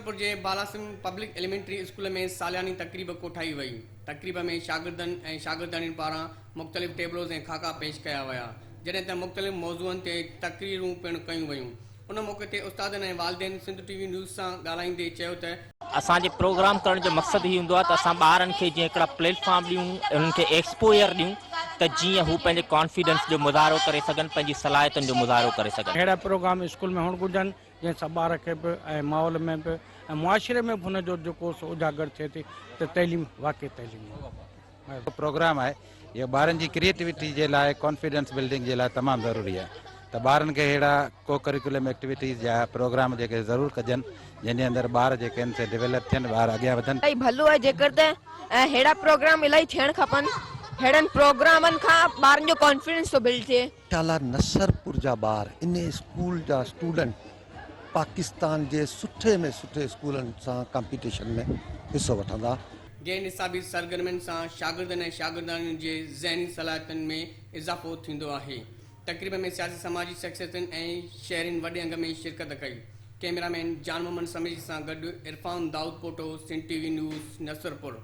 نصرپور جي بالاسم public elementary school ۾ سالياني تقريب ڪوٺائي وئي. تقريب ۾ شاگردن ۽ شاگردياڻين پاران مختلف ٽيبلوز ۽ خاڪا پيش ڪيا ويا، جڏهن ته مختلف موضوعن تي تقريرون پڻ ڪيون ويون. ان موقعي تي استادن ۽ والدين سنڌ ٽي وي نيوز سان ڳالهائيندي چيو ته، اسان جي پروگرام ڪرڻ جو مقصد هي هوندو آهي ته اسان ٻارن کي جيئن هڪڙا پليٽ فارم ڏيون انهن کي ايڪسپوئر ڏيون ته جيئن هو پنهنجي ڪانفيڊنس جو مظاهرو ڪري سگهن پنهنجي صلاحيتن جو مظاهرو ڪري سگهن. اهڙا پروگرام اسڪول ۾ هئڻ گهرجن جنهن سان ٻار کي به ۽ ماحول ۾ به ۽ معاشري ۾ به هن جو جيڪو سو اجاگر ٿئي ٿي ته تعليم واقعي تعليم آهي. پروگرام آهي اهو ٻارن جي ڪريئيٽوٽي جي لاء ڪانفيڊنس بلڊنگ جي لاء تمام ضروري آهي ته ٻارن کي اهڙا ڪو ڪريڪولم ايڪٽيوٽيز يا پروگرام جيڪي ضرور ڪجن جنهن جي اندر ٻار جيڪي آهن سي ڊيولپ ٿين ٻار اڳيان وڌن. الاهي ڀلو آهي جيڪر ته ۽ ههڙا پروگرام الاهي ٿيڻ کپن ههڙن پروگرامن کان ٻارن جو ڪانفيڊنس ٿو بلڊ ٿئي. انشاء الله نصرپور جا ٻار ان اسڪول جا اسٽوڊنٽ پاڪستان جي سٺي ۾ سٺي اسڪولن سان ڪامپيٽيشن ۾ حصو وٺندا. غير نصابي سرگرمين سان شاگردن ۽ شاگردياڻين جي ذهني صلاحيتن ۾ اضافو ٿيندو آهي. تقريب ۾ سياسي سماجي شخصيتن ۽ شهرين وڏي انگ ۾ شرڪت ڪئي. ڪئميرا مين جان محمد سميجي سان گڏ Irfan Daudpoto Sindh T V news Nasarpur.